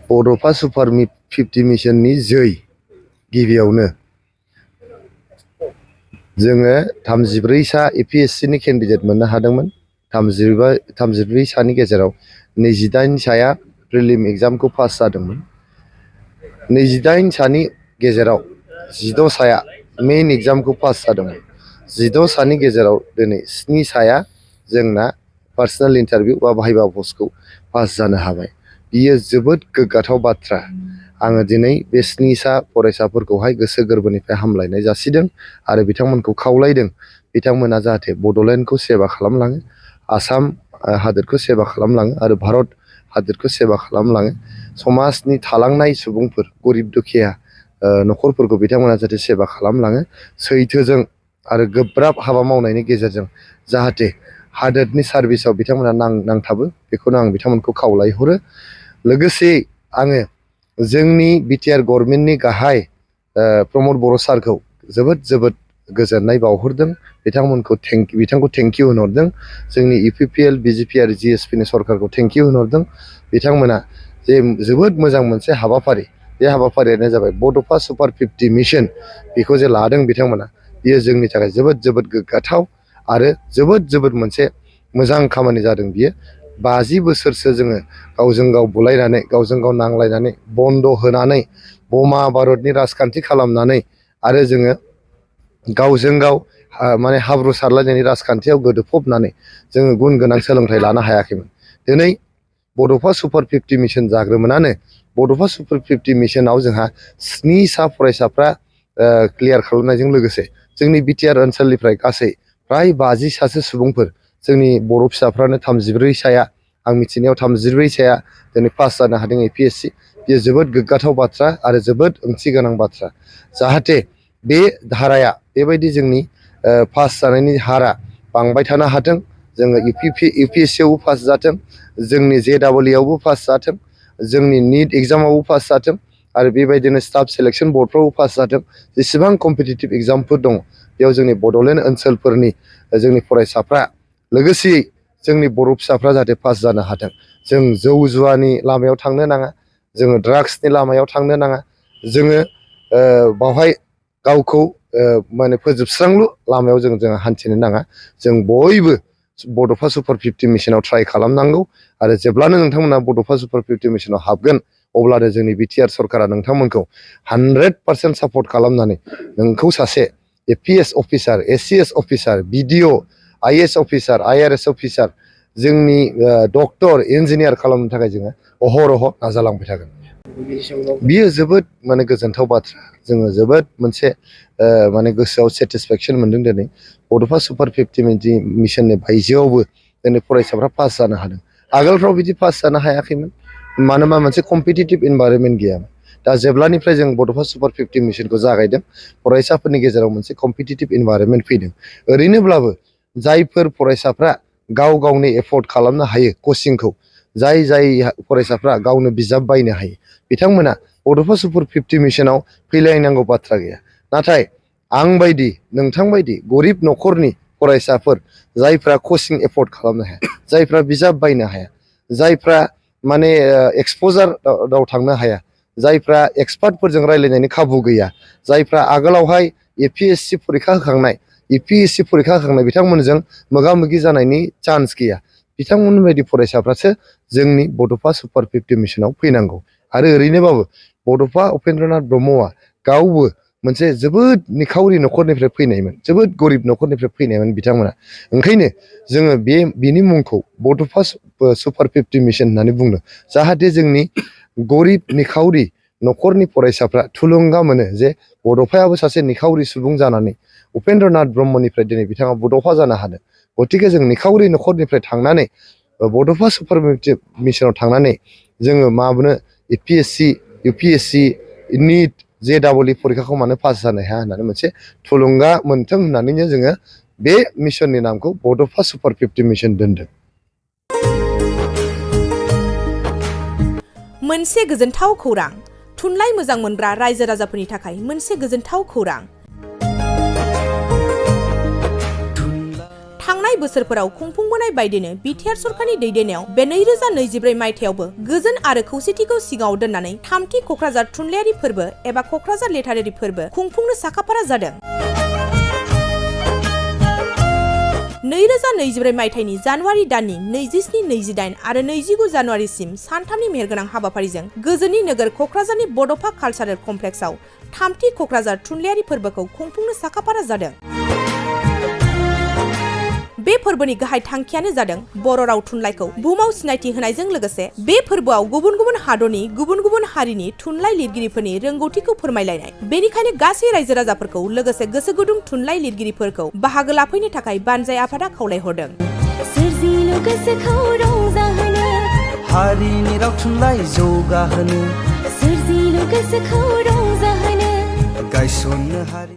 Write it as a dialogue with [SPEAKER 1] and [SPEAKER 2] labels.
[SPEAKER 1] बड'फा super 50 मिशननि जै गिबियावनो जोङो 34 सा एपीएससी नि केन्डिडेट मोननो हादोंमोन। 34 सानि गेजेराव 28 साया प्रिलिम एग्जामखौ पास जादोंमोन। 28 सानि गेजेराव 16 साया मेइन एग्जामखौ पास जादोंमोन। 16 सानि गेजेराव दिनै 7 साया जोंना पार्सनेल इन्टारभिउ बा भाइभा पस्टखौ पास जानो हाबाय। बियो जोबोद गोग्गाथाव बाथ्रा। आङो दिनै बे 7 सा फरायसाफोरखौहाय गोसो गोरबोनिफ्राय हामलायनाय जासिदों आरो बिथांमोनखौ खावलायदों बिथांमोना जाहाथे बड'लेण्डखौ सेवा खालामलाङो, आसाम हादोरखौ सेवा खालामलाङो आरो भारत हादोरखौ सेवा खालामलाङो। समाजनि थालांनाय सुबुंफोर गरिब दुखिया न'खरफोरखौ बिथांमोना जाहाथे सेवा खालामलाङो, सैथोजों आरो गोब्राब हाबा मावनायनि गेजेरजों जाहाथे हादोरनि सार्भिसाव बिथांमोना नांथाबो, बेखौनो आं बिथांमोनखौ खावलायहरो। लोगोसे आङो जोंनि बिटिआर गभर्नमेन्टनि गाहाय प्रमद बर' सारखौ जोबोद गोजोननाय बावहरदों। बिथांखौ थेंकिउ होनहरदों। जोंनि इउपिपिएल बिजेपि आरो जिएसपि नि सरकारखौ थेंकिउ होनहरदों। बिथांमोना जे जोबोद मोजां मोनसे हाबाफारि, बे हाबाफारियानो जाबाय बड'फा सुपार 50 मिशन, बेखौ जे लादों बिथांमोना, बियो जोंनि थाखाय जोबोद गोग्गाथाव आरो जोबोद मोनसे मोजां खामानि जादों बियो। 50 बोसोरसो जोङो गावजों गाव बुलायनानै, गावजों गाव नांलायनानै, बन्द होनानै, बमा बारुदनि राजखान्थि खालामनानै आरो जोङो गावजों गाव माने हाब्रु सारलायनायनि राजखान्थियाव गोदोफबनानै जोङो गुन गोनां सोलोंथाइ लानो हायाखैमोन। दिनै बड'फा सुपार 50 मिशन जाग्रोमोनानो बड'फा सुपार 50 मिशनाव जोंहा 7 सा फरायसाफ्रा क्लियार खालामनायजों लोगोसे जोंनि बिटिआर ओनसोलनिफ्राय गासै फ्राय 50 सासो सुबुंफोर, जोंनि बर' फिसाफ्रानो 34 साया, आं मिथिनायाव 34 साया दिनै पास जानो हादों एपीएससी। बेयो जोबोद गोग्गाथाव बाथ्रा आरो जोबोद ओंथि गोनां बाथ्रा। जाहाथे बे धाराया, बेबायदि जोंनि पास जानायनि हारा बांबाय थानो हाथों। जोङो इउपिएससीआवबो पास जाथों, जोंनि जेआवबो पास जाथों, जोंनि नीट एग्जामावबो पास जाथों आरो बेबायदिनो स्टाफ सिलेक्शन बर्डफ्रावबो पास जाथों। जेसेबां कम्पिटिटिभ एग्जामफोर दङ बेयाव जोंनि बड'लेण्ड ओनसोलफोरनि जोंनि फरायसाफ्रा, लोगोसेयै जोंनि बर' फिसाफ्रा जाहाथे पास जानो हाथों। जों जौ जुवानि लामायाव थांनो नाङा, जोङो ड्राग्सनि लामायाव थांनो नाङा, जोङो बावहाय गावखौ माने फोजोबस्रांलु लामायाव जों हान्थिनो नाङा। जों बयबो बड'फा सुपार 50 मिशनाव ट्राइ खालामनांगौ आरो जेब्लानो नोंथांमोना बड'फा सुपार 50 मिशनाव हाबगोन अब्लानो जोंनि बिटिआर सरकारा नोंथांमोनखौ 100% सापर्ट खालामनानै नोंखौ सासे APS officer, SCS officer, video, IAS officer, IRS officer, जोंनि डक्टर, इन्जिनियार खालामनो थाखाय जोङो अहरह नाजालांबाय थागोन। बियो जोबोद माने गोजोनथाव बाथ्रा। जोङो जोबोद मोनसे माने गोसोआव सेटिसफेक्सन मोनदों। दिनै बड'फा सुपार 50 मिशननि बायजोआवबो दिनै फरायसाफ्रा पास जानो हादों। आगोलफ्राव बिदि पास जानो हायाखैमोन, मानोना मोनसे कम्पिटिटिभ इनभाइरनमेन्ट गैयामोन। दा जेब्लानिफ्राय जों बड'फा सुपार 50 मिशनखौ जागायदों, फरायसाफोरनि गेजेराव मोनसे कम्पिटिटिभ इनभाइरनमेन्ट फैदों। ओरैनोब्लाबो जायफोर फरायसाफ्रा गाव गावनो एफर्ड खालामनो हायो कचिंखौ, जाय फरायसाफ्रा गावनो बिजाब बायनो हायो, बिथांमोना बड'फा सुपार 50 मिशनाव फैलायनांगौ बाथ्रा गैया। नाथाय आं बायदि, नोंथां बायदि गरिब न'खरनि फरायसाफोर, जायफ्रा कचिं एफर्ड खालामनो हाया, जायफ्रा बिजाब बायनो हाया, जायफ्रा माने एक्सप'जाराव थांनो हाया, जायफ्रा एक्सपार्टफोरजों रायज्लायनायनि खाबु गैया, जायफ्रा आगोलावहाय एपीएससी फरिखा होखांनाय, यूपीएससी फरिखा होखांनाय, बिथांमोनजों मोगा मोगि जानायनि चान्स गैया, बिथांमोन बायदि फरायसाफ्रासो जोंनि बड'फा सुपार 50 मिशनाव फैनांगौ। आरो ओरैनोबाबो बड'फा उपेन्द्रनाथ ब्रह्मआ गावबो मोनसे जोबोद निखावरि न'खरनिफ्राय फैनायमोन, जोबोद गरिब न'खरनिफ्राय फैनायमोन बिथांमोना। ओंखायनो जोङो बिनि मुंखौ बड'फा सुपार 50 मिशन होननानै बुंदों, जाहाथे जोंनि गरिब निखावरि न'खरनि फरायसाफ्रा थुलुंगा मोनो जे बड'फायाबो सासे निखावरि सुबुं जानानै उपेन्द्रनाथ ब्रह्मनिफ्राय दिनै बिथाङा बड'फा जानो हादों। गतिके जों निखावरि न'खरनिफ्राय थांनानै बड'फा सुपार 50 मिशनाव थांनानै जोङो माबानो एपीएससी, यूपीएससी, नीट, जेई फरिखाखौ मानो पास जानो हाया होननानै मोनसे थुलुंगा मोनथों होननानैनो जोङो बे मिशननि नामखौ बड'फा सुपार 50 मिशन दोनदों।
[SPEAKER 2] मोनसे गोजोनथाव खौरां, थुनलाइ मोजां मोनग्रा रायजो राजाफोरनि थाखाय मोनसे गोजोनथाव खौरां। थांनाय बोसोरफोराव खुंफुंबोनाय बायदिनो बिटिआर सरखारनि दैदेननायाव बे 2024 मायथाइयावबो गोजोन आरो खौसेथिखौ सिगाङाव दोननानै थामथि क'क्राझार थुनलाइयारि फोरबो एबा क'क्राझार लिटारेरि फोरबो खुंफुंनो साखाफारा जादों। 2024 मायथाइनि जानुवारि दाननि 27, 28 आरो 29 जानुवारिसिम सानथामनि मेहेरगोनां हाबाफारिजों गोजोननि नोगोर क'क्राझारनि बड'प कालचारेल कमप्लेक्सआव थामथि क'क्राझार थुनलाइयारि फोरबोखौ खुंफुंनो साखाफारा जादों। बे फोरबोनि गाहाय थांखियानो जादों बर' राव थुनलाइखौ बुहुमाव सिनायथि होनायजों लोगोसे बे फोरबोआव गुबुन गुबुन हादरनि गुबुन गुबुन हारिनि थुनलाइ लिरगिरिफोरनि रोंगौथिखौ फोरमायलायनाय। बेनिखायनो गासै रायजो राजाफोरखौ लोगोसे गोसो गुदुं थुनलाइ लिरगिरिफोरखौ बाहागो लाफैनो थाखाय बानजाय आफादा खावलायहरदों।
[SPEAKER 3] सोरजिलु गोसोखौ रंजाहोनो, हारिनि राव थुनलाइ जौगाहोनो, सोरजिलु गोसोखौ रंजाहोनो, गायसननो हारि